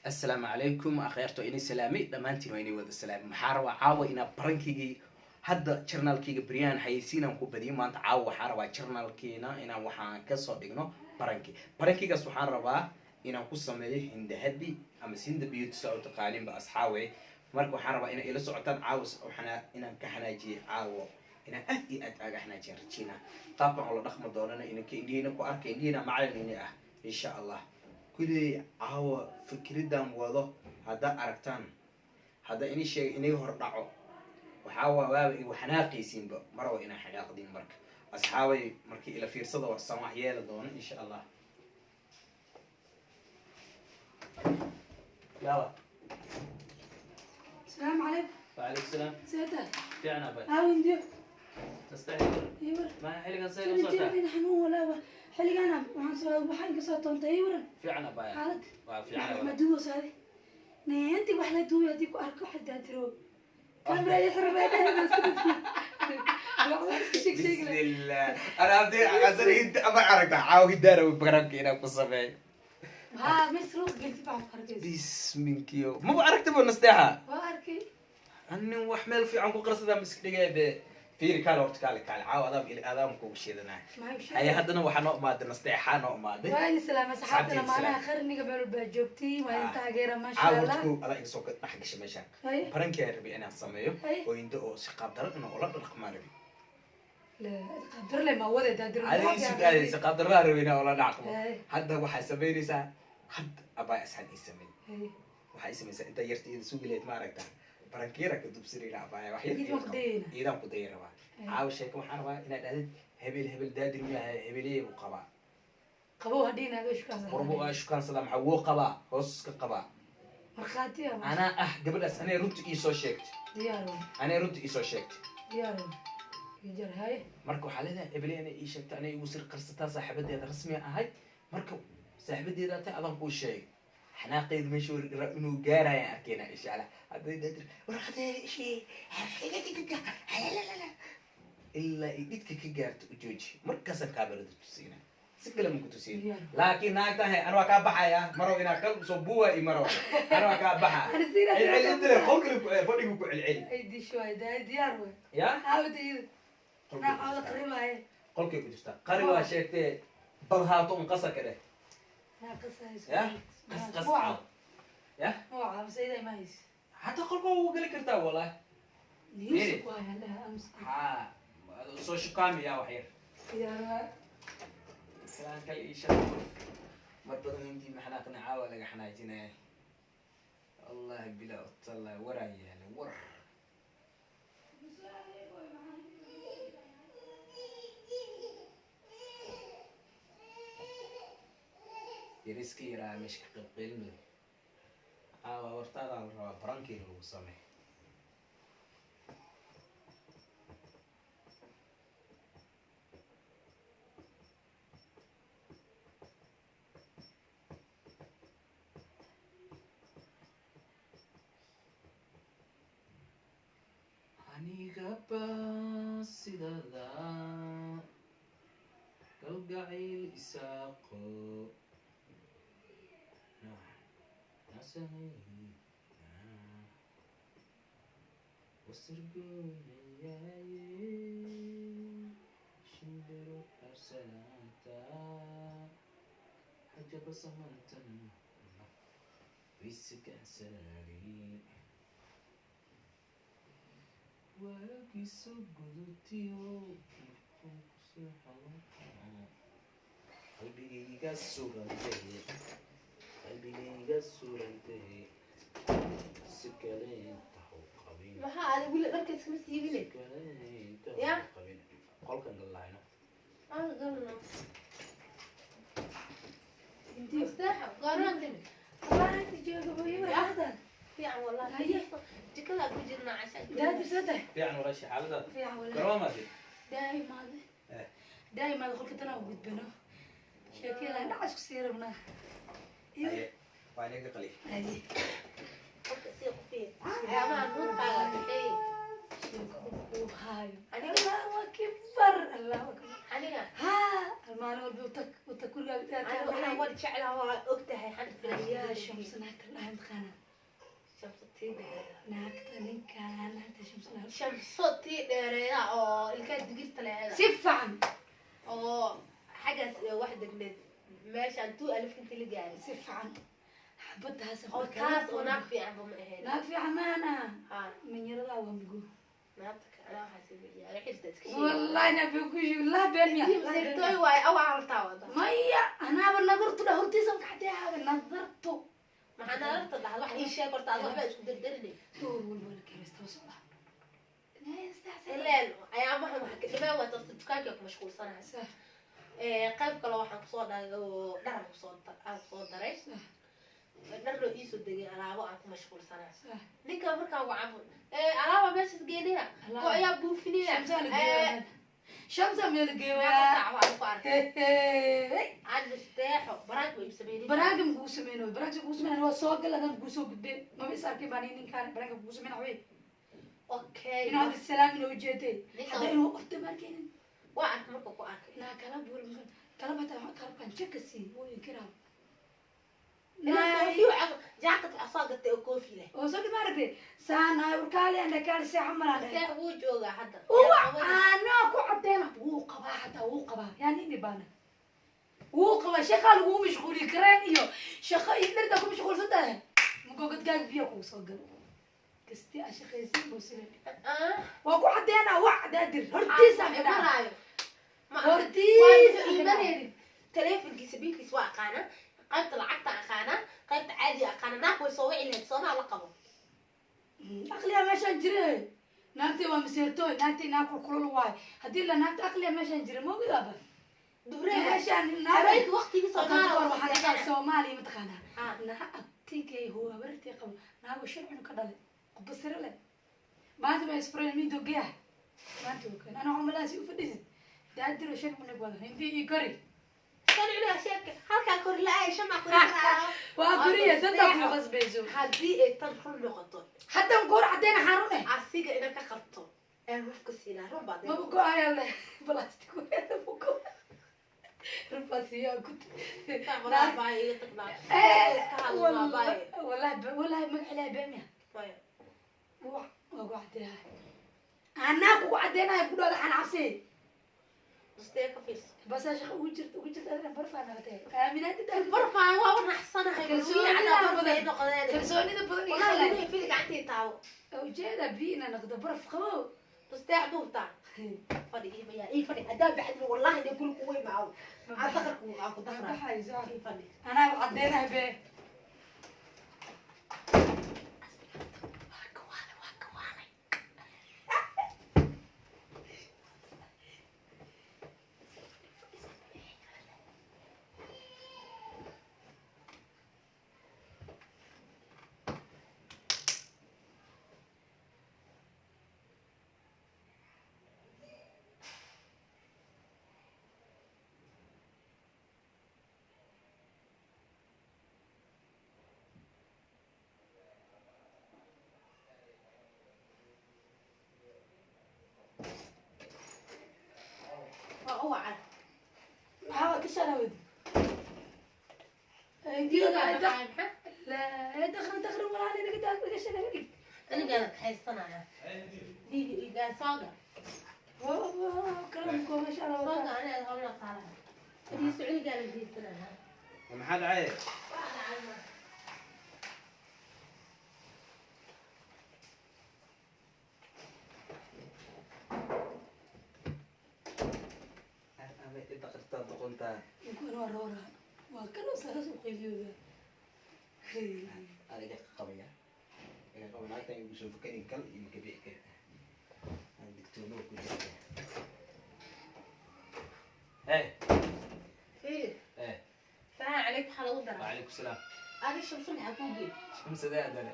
Assalaamu calaykum akhyaarto, inay salaamay dhammaantiin, waa inay wada salaamay. Maxaa rabaa caawa inaa prank-igii hadda channel-kayga beryahan xayeysiinaan ku badiyo. Maanta caawa waxaa rabaa channel-kiina inaan waxaan kasoo dhigno prank-i. Prank-igaas waxaan rabaa inaan ku sameeyo Hindahadi ama Sinda Beauty saa u taqaaninba, asxaawe. Marka waxaan rabaa inay ila socotaan caawa. Waxaan inaan ka xanaajiyay caawo, inaan aad iyo aad aaga xanaajiyaan rajeyna. Qaabkan oo la dhaqma doonana inanka indhihiina ku arka, indhihiina macalin ini ah, insha Allah. Kuley caawa fikridan wado haddaa aragtaan, hadda ini sheega inaga hor dhaco, waxaa waa waaba igu xanaaqaysiinba. Maraba inaan xanaaqdin. Marka asxaabay, markii ila fiirsada waxsaan wax yeeli doono, insha Allah. Yala. السلام عليكم. وعليكم السلام. سيدة. fiican abay. ها وينديو. تستعيد. ايوه. ma xilligan say u socotaa? Jirkeeda xanuun walaa xilligan waxaan soo waxaan ka soo toontay waran. Fiican abay. Xaalad. Waa fiican. Ma duwo saadi neenti wax la duuyo hadii ku arko xataa tiro kamera ay xirmay wax iska sheeg sheeg. Bismillah, ana abdi qadar inta ama aragta caaw hidaara prank-ka inaan ku sameeyo. Ha misruuq gelti baa ku arkay. Bisminkiyo, maba aragtaba nasteexa. Waa arkay. Anin wax meel fiican ku qarsadaa miska dhigay be. Fiiri, kaale horta, kaale kaale, caaw adaam adaam kugu sheedanaya. Haye, haddana waxaa noo imaaday nasteexaa noo imaaday. Waa idin salaama saxaabtana. Asxaabtiina. Maanaha qarniga meel walbaa joogtiin, waa idin taageera, maasha Caaw Allah. Horta kow adaa iga soo dhex gashay meeshaan. Haye. Prank-ii aan rabay inaan sameeyo Haye. oo indo oo si qaab daran inaan ula dhaqmaan rabay. Qadarle ma wada daadir. Adiga isu gaadaysa, qaab darraa rabay inaan ula dhaqmo. Haye. Hadda waxaa samaynaysaa, hadda abaa asxan ii sameey. Haye. Waxaa ii samaysaa intaa yarta iyada sugi lahayd, ma aragtaa, prank-iyara ka dubsanayna abaya wax yar. Iidaan ku dayayna. Iidaan ku dayay rabaa. Haye. Caawa sheeka waxaan rabaa inaad dhahdid hebel hebel daadir miyaha, hebeleye buu qabaa. Qabow hadhiin aad shukaansan. Warbu aa shukaansada, maxaa wuu qabaa, hoos ka qabaa. Markhaati ah. Anaa ah gabadhaas, anay runta iisoo sheegtay. Diyaar waa. Anay runta iisoo sheegtay. Diyaar waa, ijar haye. Marka waxaa leedahay hebeley anay ii sheegtay, anay igu sir qarsataa, saaxiibadeeda rasmi ahayd. Marka saaxiibadeeda tay adaan kuu sheegay, xanaaqeedu meesha inuu gaarayaan arkeyna, insha Allah. Hadday daadir warqadeeda ishee ilaa ay dhidka ka gaarto u jooji, markaasaan kaamirada tusiina, si kale ma ku tusiin. Diyaar. Laakiin naagtahay ana waa kaa baxaya marow inaa kal soo buwa i marow ana waa kaa baxa. Ana siina. Celceli intale qolkale fadhigu ku celceli. Ay disho ay daay, diyaar waa. Ya. Caawda iyada naa caawda qaribaaye. Qolkay ku jirtaa, qari waa sheegtee, bal haato un qasarka dheh. Naa qasayso. Ya qas qas caaw ya. Magaca sayda ma hayso. Xataa qolka waa geli kartaa wallahi. Niyuusu ku haya laha amska. Ha soo shukaamiya wax yar. Diyaar waa. Kalaan kale ii sheeg. Mar badan intii maxanaaqna, caawa laga xanaajinaya, wallahi bilaa tallahi waraa yaala war. Yariska yaraa meesha ka qaybqaylinayo, caawa wartaadaa la rabaa prank-iina lagu sameeyo. Aniga ba sidada kalgacayl isaaqo nasanay wasirgoynayaye shimbiro arsalaanta xajaba samantan wisigansanaari waagiso gudutiyo qalbigayga surantay, qalbigayga surantay, si kale inta hau qabin. Maxaa adig weli dharka iskama siibine? Si kale inta Ya? hau qabin, qolkan galahayno. Aan galno. Intii. Mustaxa goormaan timid? Abaarta jooga booyo warqadan. Fiican wallahi. Haye. Jikadaa ku jirnaa cashaan. Daadi soo tahay. Fiican walaashi, xaaladaad? Fiican walaa. Garoomaadi. Daai maade. Eh. Daai maade, qolka tanaa u gudbano sheekada dhacas ku sii rabnaa. Haye, waa inaga qali. Haye. Qofka sii qufiye waxyaabaha nuurkaaga bixeeye. Sheeko uu haayo. Aniga? Allahu akbar, Allahu akbar. Aniga? Ha, maalin walba u tag u Ta gurigaaga Anigu dheerkaa. inaan war jeclaha waa og tahay xanta. Ayaa Shamsa naagta la dhahay mataqaanaa? Shamso tii dheereeda. Naagta ninkaan, naagta Shamsa la. Shamso tii dheereeda oo ilkaha digirta leheeda. Si fiican. Oo xaggaas wax degneed meeshaan tuu alifka intii la gaaray. Si fiican, xabadaas. Oo taas oo naag fiicanba ma ahayn. Naag fiican maana. Ha. Manyaradaa waa mugo. Naagta anaa waxaa sii yaala xirta iska sheegay. Wallahi nabi ku wallahi been miya. Tii masirtooy waaye awaa haltaa wada. Maya, anaaba nadartu dha hortiisa ka cadeeyaaba nadartu. Maxaa naagta dhahda? Wax ii sheeg horta, aad waxba isku dardarinay. Door walba la keenaysta socda. Ileen ayaamahan waxa ka dhamaan waa dadka dukaanka ku mashquulsanahay. Sax. Qayb kale waxaan kusoo dharay oo dhar aan kusoo aan kusoo daray. Sax. Dharna iisoo degay, alaabo aan ku mashquulsanahay. Sax. Ninka markaan wacabo alaaba meeshaas geenaya. Alaaba. Go ayaa buufinaya. Shamsa la geeyaa, Shamsa meel Meeqa geeyaa. saac waan ku arkay aan isteexo baraanka way sameynay. Baraanka ma kugu sameynayo? Baraanka kugu sameynayo waa soo gal, adaan kugu soo gudbeen maba is arkin baan ninkaan baraanka kugu sameyna waxbay. Okay. Inuu hadda salaam inuu ujeeday. Ninka- Hadda inuu orda ma arkaynin. Waa arkay marka ku arkay. Naa kala buul kala bata kalabkan jaka sii wuu inkiraa. Koofi jaakad waxaa soo gatay oo koofi leh. Oo soo dhima aragtay saan ay urkaali anda kaali see camal aan dhahay. Isteex wuu joogaa hadda. Uwa anaa ku cadeena wuu qabaa, xataa wuu qabaa, yaa nini baana wuu qabaa. Shaqaa lagugu mashquuliye kareen iyo shaqo iyo dhartaa ku mashquulsan tahay, magogadgaaga biyo kugu soo galo kasti aa shaqaysan boosile. Ah. Waa ku cadeena waa cadaadir hortiisa ka dhaca. Maraayo Hortiisa ka dhaca. iimanaynin taleefonkiisa biilkiisa waa aqaana, qaybta lacagta aqaana, qaybta caadiga aqaana. Naag way soo wici lahayd soomaa la qabo. Aqliya meeshaan jire, naagtay waa maseertooy, naagtay naag kulkulul waay. Haddii la naagta aqliya meeshaan jire maogidaaba. Dubree meeshaan naag habeenkii waqtigii Soomaaliya Soomaaliya waxaa ka Soomaaliya mataqaanaa? Ah. Naa abtigay habartii qabo, naago shan cunug ka dhalay, qubasire leh, maanta ma isfureen midogeah maanta waa keen anaa cumalahaasi u fadhisid daadiro shan cunug wada intii ii kori. Shan cunug sheeka halkaa kori la-ay shamaa kori karaayo. Waa koriya daddaa ku qasbayso. Haddii ay tan run noqoto. Haddan goor caddeena xarun eh. Asiga ina ka qabto ee rufka siinaa run baa. Maba go-aya leh plastic weeda buko rufasiyaa ku. Baa iga tagnaa iska hadlo baa. Wallahi wallahi magac ilaahay beemiya. Waa ku caddeeyahay, anaa kugu caddeenaya ku dhawada xan cabsi. Mustee ka fiirso. Basaa shaqa ugu jirta ugu jirta adina barfaa naqatee aaminaada daa. Barfaan waa wanaxsanahay. Kalsoonida badan. Noqdeen. Kalsoonida badan iga wallahi halay. Lugaha fili gacantii taabo. Ujeeda biyo inaa noqdo baraf qabow. Musteex buubtaa fadhi ii maya ii fadhi haddaa baxdin wallahi dee guri kugu imaaw aan dakarku aan ku dakraa. Baxayso. Ii fadhi. Anaa caddeenahay be. Waa kawaalay, waa kawaalay. Waa u wacan. Maxaa ka shalawad? Diigaa dhaqaay maxaa? La dakri dakri walaali naga daa naga shalay dhig. Anigaa haysanaya diiga igaa sooga. Kalamko ma sha Allah. Sooga aniga hawla qaala fadhiiso cunigaa la geysanaya. Maxaa dhacay? Waa dhacay ma Dhaqartaa doqontaa. Kuwan waa roora waa kan saas u qayliyooda. Adiga qabaya iga qaba naagtan igu soo fakarin kal iyo maka bixi kari aan digtoonow ku jirta. Hey. Fiiri. Eh. Salaam calaykum, waxaa lagu daraa. وعليكم السلام. Adi shamsu maxaa kuu geey? Shamsadee adane.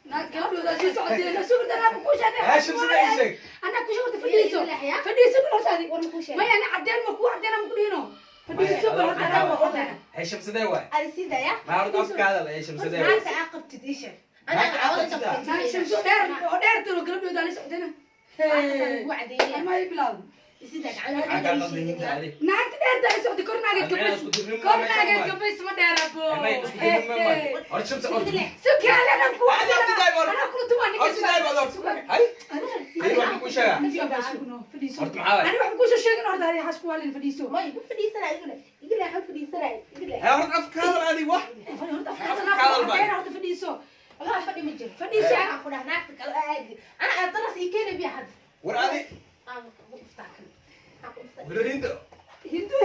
Naag gabadhooda sii socotee la sugi daraa ku sheegay. Haa, Shamsadee ii sheeg. Anaa ku sheegay fadhiiso. Ilaahya. Fadhiiso bal horta adi. War makuu sheegay? Maya, ana cadeen ma ku cadeen ma ku dhihino. Fadhiiso bal horta anaa ku cadeen. Hey, Shamsadee waay. Adi sii daya. Ma horta afkaada la hey Shamsadee waay. Naagta aa qabtid ii sheeg. Anaa Naagta aa cawada qabtid qabtid. Naag Shamsu dheer oo dheer tiro gabadhooda la socotena. Naagta lagu cadeeyay. Ama ay bilaawdo. Isida Maxaa gacanta. kaa qaldan yihiin adi? Naagta dheerta ay socday, kornaageed Macnaha gabays, isku dirnimo ma kornaageed meeshaan. Gabays ma dheera bo. May isku dirnimo ma. Horta Shamsa, horta. Sukaale anaa ku Adi, horta daay, horta. anaa kula tumaa ninka. Horta daay, horta. Hay. Hay, waxaan kuu sheegaa. Fadhiiso. Horta maxaa waay? Ani waxaan kuusoo sheegin, horta adi xaas ku waalin, fadhiiso. May ku fadhiisanay igule. Igule ha fadhiisanay. Igule. Hay, horta afka hadal adi wax. Horta Afka afkaada hadal baa. anaa, horta fadhiiso. Wallahi fadhi ma jiro. Fadhiiso. Waxaan ku dhahay naagta kale aadi. Ana aad daras ii keenay biya hadda. War adi. Aan ku dhuftaa kan. Aan ku dhuftaa. War hinda. Hindu.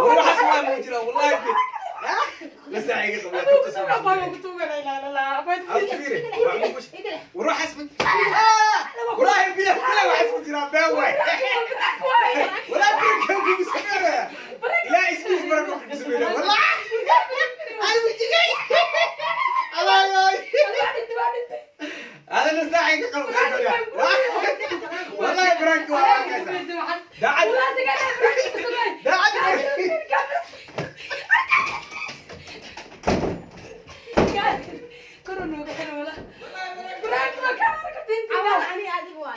War waxaas waa ma jira wallahi. La saaciga qabaa. Afka fiiri. Waxaan kuu Igule. War waxaas ma. Wallahi biya kale waxaas ma jira been waay. Wallahi baraka kugu sameeyaa. Ilaa ismiis baraka kugu sameeyaa. Wallahi. Ay wajigay. Allah ay. هذا نستحي قبل. والله برانك والله كذا. دعد دعد. Camal ani adigu waa.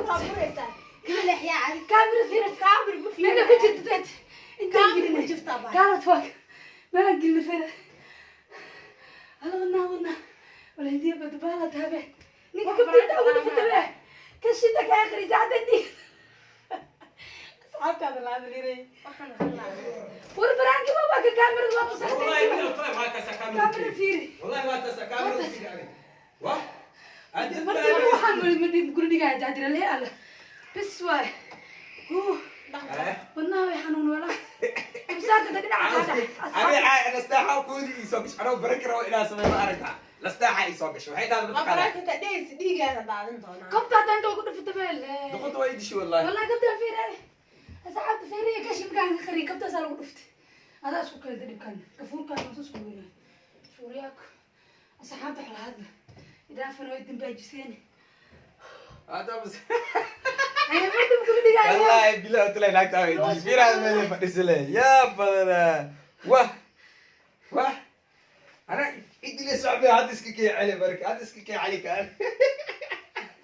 Waa furaysaa. Igule yaa adi. Kaamir ma fiirin. Kaamir ma jirtaa baa. قالت واك ما قلنا فين هلا ونا ونا ولا هدية بدبالة تابع نيك كنت أول في تابع كشتك يا أخي ساعدتني أصحابك هذا العام اللي ري Waxaan hadlaa. والبرانكي ما باك كاميرا ما والله تصدق طيب ما كسا كاميرا كاميرا. فيري. والله ما كسا كاميرا واه. مرتي ما حمل مدي كل دقيقة جادر ليه الله بس واي هو والله حنون ولا مساكة دقيقة. أنا أستاحة وكودي يسوقش أنا وبركرة وإلى سمي ما أرجع لاستاحة يسوقش وحيد هذا Waa بتقرأ. baraanka inta dhehaysa dhiigaada daadin doonaa. كم تعطي أنت وقول في التبل. دخلت وايد شي والله. والله قبل فيري أصحاب فيري كاش مكان خري قبل سال وقفت هذا شو كان ذي كان كفور كان نص وين شورياك أصحاب على هذا إذا فنوا يدم باجسين. هذا بس. أنا ما بدي بقول لي قاعد. والله بالله طلع لك تعوي فير هذا ما فديسله يا بدنا واه واه انا ادي لي صعبه هذا اسكي علي برك هذا اسكي علي كان.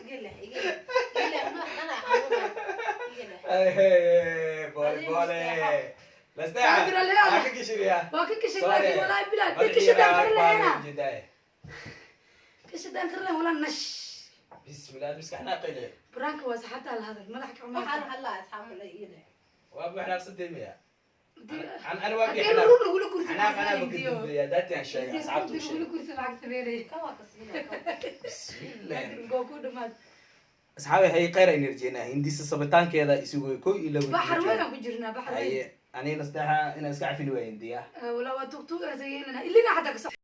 Igule igule. Igule ma ana xanuunaa. Igule. ايه بولي بولي لا استاحة قادرة ليه؟ هاك شريها. واكل كش لكن ولا بلاد كش دان كرله هنا كش دان كرله ولا نش. بسم الله بس احنا قيله. برانك وسحبت على هذا الملح Waxaan كمان. hadlaa asxaab la igule. وابو احنا صدمية عن انا وابي هدي احنا الرول يقولوا كرسي. انا بقدم يا داتي عن شيء اصحاب يقولوا شيء. كرسي معك سميري. Kan waa kasbinaa. بسم الله. جوكو دماد. اصحابي هي قير انرجينا هنديسه sabitaankeeda isugu koy ila. بحر وين ku jirnaa بحر وين. haye anina sadexa inaan iska cafin waa hindiya. ولا waa tugtuug ilina xataa ka.